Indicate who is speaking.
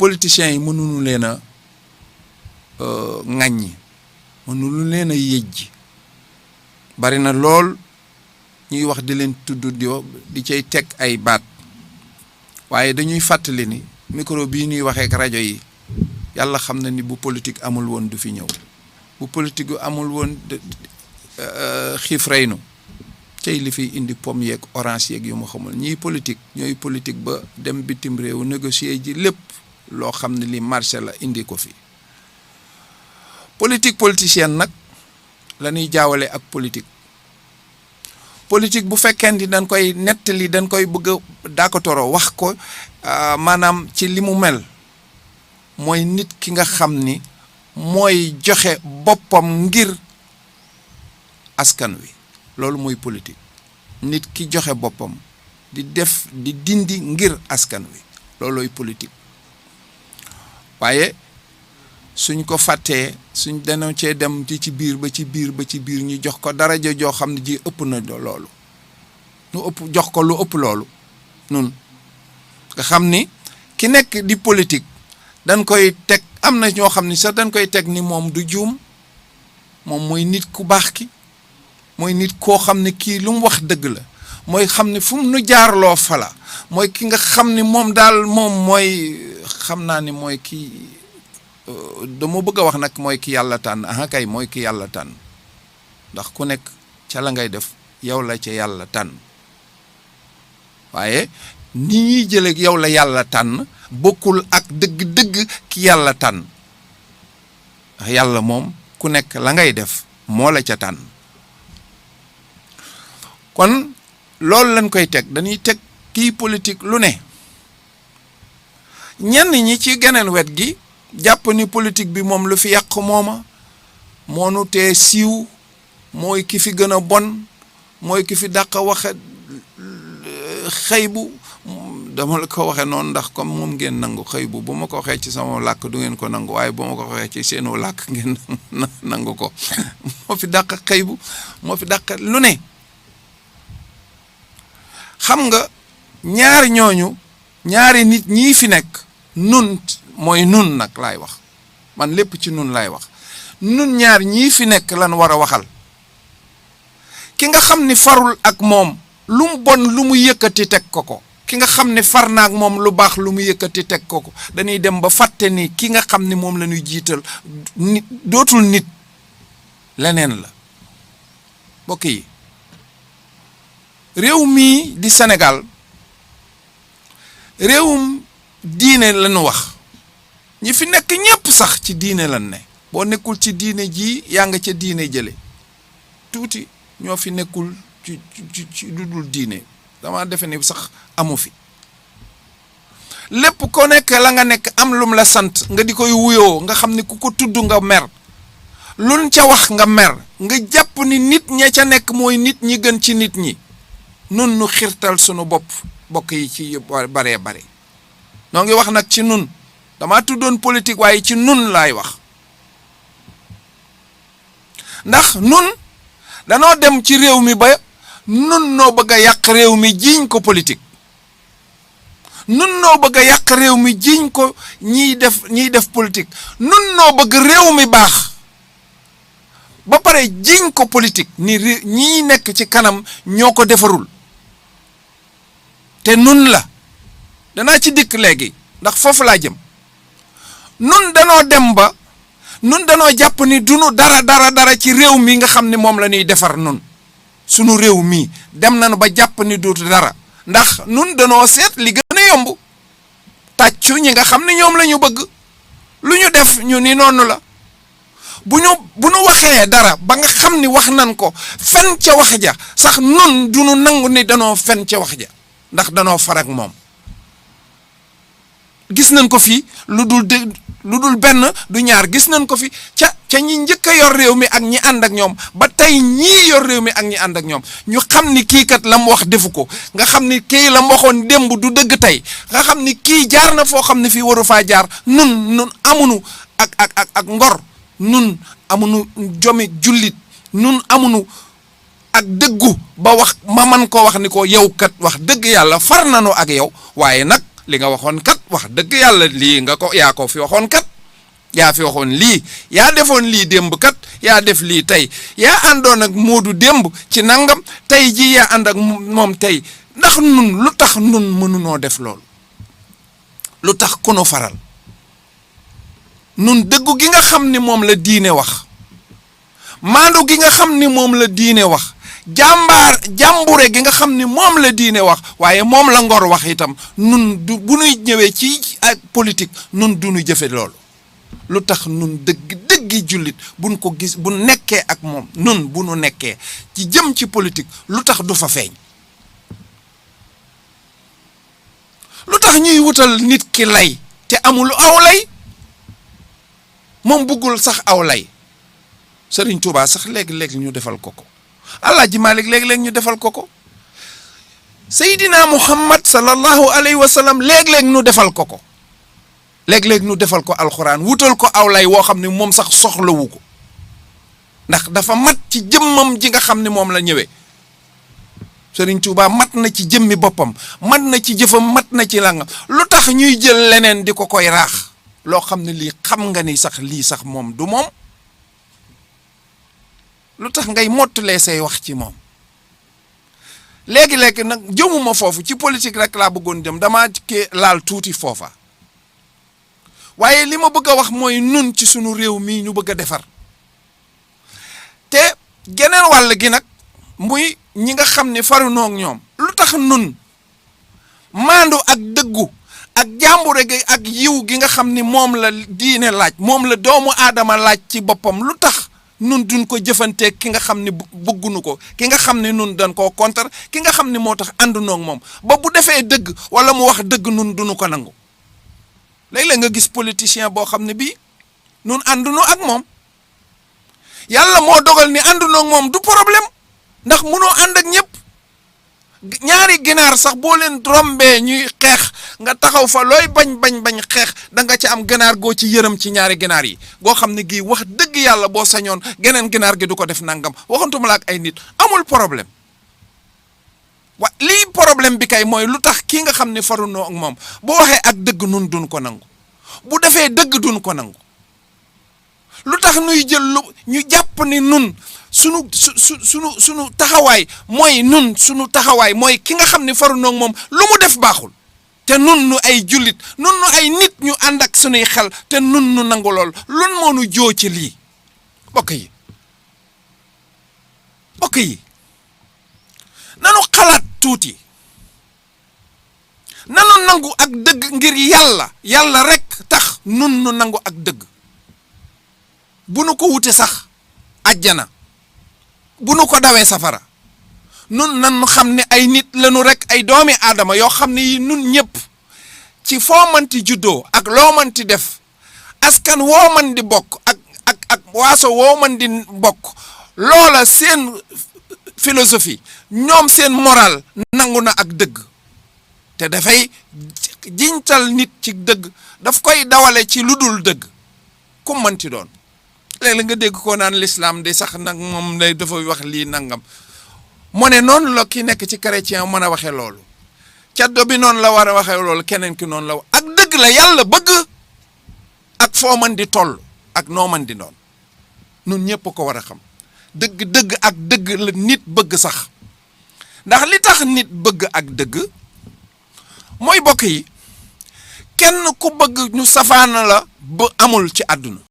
Speaker 1: politiciens yi mënuñu leen a ŋàññi mënuñu leen a yëjji bari na lool ñuy wax di leen tudd di cay teg ay baat waaye dañuy fàttali ni micro bii ñuy waxee ak rajo yi yàlla xam na ni bu politique amul woon du fi ñëw bu politique amul woon xiif reynu cey li fiy indi pomme yeeg orange yeeg yu ma xamul ñiy politique ñooy politique ba dem bitim réew négocier ji lépp loo xam ne li marché la indi ko fi politique politicienne nag la ñuy jaawale ak politique bu fekkee ni dañ koy nettali dañ koy bëgg a daakatoro wax ko maanaam ci li mu mel mooy nit ki nga xam ni mooy joxe boppam ngir askan wi loolu mooy politique nit ki joxe boppam di def di dindi ngir askan wi loolooy politique waaye suñ ko fàttee suñ dañoo cee dem ci biir ba ci biir ñu jox ko daraja joo xam ne ji ëpp na loolu nu ëpp jox ko lu ëpp loolu nun nga xam ni ki nekk di politique dañ koy teg am na ñoo xam ni sax dañ koy teg ni moom du juum moom mooy nit ku baax ki mooy nit koo xam ne kii lu mu wax dëgg la mooy xam ne fu mu nu jaarloo fala mooy ki nga xam ni moom daal moom mooy xam naa ni mooy kii dama bëgg a wax nag mooy ki yàlla tànn aha kay mooy ki yàlla tànn ndax ku nekk ca la ngay def yow la ca yàlla tànn waaye ni ñuy jëlee yow la yàlla tànn bokkul ak dëgg-dëgg ki yàlla tànn ndax yàlla moom ku nekk la ngay def moo la ca tànn kon loolu lañ koy teg dañuy teg kii politique lu ne ñenn ñi ci geneen wet gi jàpp ni politique bi moom lu fi yàq mooma moonu tee siiw mooy ki fi gën a bon mooy ki fi dàq waxe xëy bu dama la ko waxee noonu ndax comme moom ngeen nangu xëy bu ma ko waxee ci sama làkk du ngeen ko nangu waaye bu ma ko waxee ci seenu làkk ngeen nangu ko moo fi dàq xëy bu moo fi dàq lu ne xam nga ñaari nit ñii fi nekk nun mooy nun nag laay wax man lépp ci nun laay wax nun ñaar ñii fi nekk lan war a waxal ki nga xam ni farul ak moom lu mu bon lu mu yëkkati teg ko ki nga xam ne far na ak moom lu baax lu mu yëkkati teg ko dañuy dem ba fàtte ni ki nga xam ni moom la ñuy jiital nit dootul nit leneen la mbokk yi réew mii di Sénégal réewum diine lañu wax ñi fi nekk ñépp sax ci diine lan ne boo nekkul ci diine ji yaa nga ca diine jële tuuti ñoo fi nekkul ci lu dul diine dama defe ni sax amu fi lépp ko nekk la nga nekk am lum la sant nga di koy wuyoo nga xam ni ku ko tudd nga mer luñ ca wax nga mer nga jàpp ni nit ña ca nekk mooy nit ñi gën ci nit ñi nun nu xirtal sunu bokk yi ci baree bare noo ngi wax nag ci nun dama tuddoon politique waaye ci nun laay wax ndax nun danoo dem ci réew mi ba nun noo bëgg a yàq réew mi jiiñ ko politique nun noo bëgg a yàq réew mi jiiñ ko ñiy def politique nun noo bëgg réew mi baax ba pare jiiñ ko politique ni ñii nekk ci kanam ñoo ko defarul te nun la danaa ci dikk léegi ndax foofu laa jëm nun danoo dem ba nun danoo jàpp ni dunu dara ci réew mi nga xam ne moom la ñuy defar nun sunu réew mi dem nañu ba jàpp ni dootu dara ndax nun danoo seet li gën a yomb tàccu ñi nga xam ne ñoom la ñu bëgg lu ñu def ñu ni noonu la bu nu waxee dara ba nga xam ni wax nan ko fen ca wax ja sax nun dunu nangu ni danoo fen ca wax ja ndax danoo farak moom gis nañ ko fi lu dul benn du ñaar gis nañ ko fi ca ñi njëkk a yor réew mi ak ñi ànd ak ñoom ba tey ñii yor réew mi ak ñi ànd ak ñoom ñu xam ni kii kat la mu wax defu ko nga xam ni kii la mu waxoon démb du dëgg tey nga xam ni kii jaar na foo xam ne fii waru faa jaar nun amunu ak ngor nun amunu jomi jullit nun amunu ak dëggu ba wax ma man ko wax ni ko yow kat wax dëgg yàlla far nanu ak yow waaye nag li nga waxoon kat wax dëgg yàlla lii nga ko yaa ko fi waxoon kat yaa fi waxoon lii yaa defoon lii démb kat yaa def lii tey yaa àndoon ak Moodu démb ci nangam tey ji yaa ànd ak moom tey ndax nun lu tax nun mënunoo def loolu lu tax ku nu faral nun dëggu gi nga xam ni moom la diine wax maandu gi nga xam ni moom la diine wax jàmbure gi nga xam ni moom la diine wax waaye moom la ngor wax itam nun du bu nuy ñëwee ci ak politique nun du nu jëfe loolu lu tax nun dëggi jullit buñ ko gis bu nekkee ak moom nun bu nu nekkee ci jëm ci politique lu tax du fa feeñ lu tax ñuy wutal nit ki lay te amul aw lay moom buggul sax aw lay Sëriñ Tuubaa sax léegi-léegi ñu defal ko ko Alaaji Maalik léegi-léegi ñu defal ko ko Seydina Muhammad sallallahu alayhi wa sallam léegi-léegi ñu defal ko ko léeg-léeg nu defal ko alxuraan wutal ko aw lay woo xam ne moom sax soxlawu ko ndax dafa mat ci jëmmam ji nga xam ne moom la ñëwee Sëriñ Tuubaa mat na ci jëmmi boppam mat na ci jëfam mat na ci langam lu tax ñuy jël leneen di ko koy raax loo xam ne lii xam nga ni sax lii sax moom du moom lu tax ngay mottalee say wax ci moom léegi-léegi nag jëmuma foofu ci politique rek laa bëggoon jëm damaa ke laal tuuti foofa waaye li ma bëgg a wax mooy nun ci sunu réew mii ñu bëgg a defar te geneen wàll gi nag muy ñi nga xam ne farunoo ak ñoom lu tax nun maandu ak dëggu ak jàmbure gi ak yiw gi nga xam ni moom la diine laaj moom la doomu aadama laaj ci boppam lu tax nun duñ ko jëfanteeg ki nga xam ne bëggunu ko ki nga xam ne nun dañ koo contre ki nga xam ne moo tax àndunoo ak moom ba bu defee dëgg wala mu wax dëgg nun duñu ko nangu léeg-léeg nga gis politicien boo xam ne bii nun àndunoo ak moom yàlla moo dogal ni àndunoo ak moom du problème ndax munoo ànd ak ñëpp ñaari ginaar sax boo leen rombee ñuy xeex nga taxaw fa looy bañ xeex da nga ci am ginaar goo ci yërëm ci ñaari ginaar yi goo xam ne gii wax dëgg yàlla boo sañoon geneen ginaar gi du ko def nangam waxantuma la ak ay nit amul problème lii problème bi kay mooy lu tax kii nga xam ne farunoo ak moom bu waxee ak dëgg nun duñ ko nangu bu defee dëgg duñ ko nangu lu tax nuy jël lu ñu jàpp ni nun sunu taxawaay mooy nun sunu taxawaay mooy ki nga xam ne farunoo ak moom lu mu def baaxul te nun nu ay jullit nun nu ay nit ñu ànd ak sunuy xel te nun nu nangu lool lun moo nu joo ci lii bokk yi nanu xalaat tuuti nanu nangu ak dëgg ngir yàlla rek tax nun nu nangu ak dëgg bu nu ko wute sax àjjana bu nu ko dawee safara nun nan xam ne ay nit lañu rek ay doomi aadama yoo xam ne yi nun ñëpp ci foo manti juddoo ak loo manti def askan woo man di bokk ak waaso woo man di bokk loola seen philosophie ñoom seen moral nangu na ak dëgg te dafay jiñtal nit ci dëgg daf koy dawale ci lu dul dëgg ku manti doon léeg-léeg nga dégg ko naan l'islam de sax nag moom lay dafa wax lii nangam mu ne noonu la ki nekk ci chrétien mën a waxee loolu caddo bi noonu la war a waxee loolu keneen ki noonu la ak dëgg la yàlla bëgg ak foo man di toll ak noo man di doon nun ñëpp ko war a xam dëgg ak dëgg la nit bëgg sax ndax li tax nit bëgg ak dëgg mooy bokk yi kenn ku bëgg ñu safaana la ba amul ci àdduna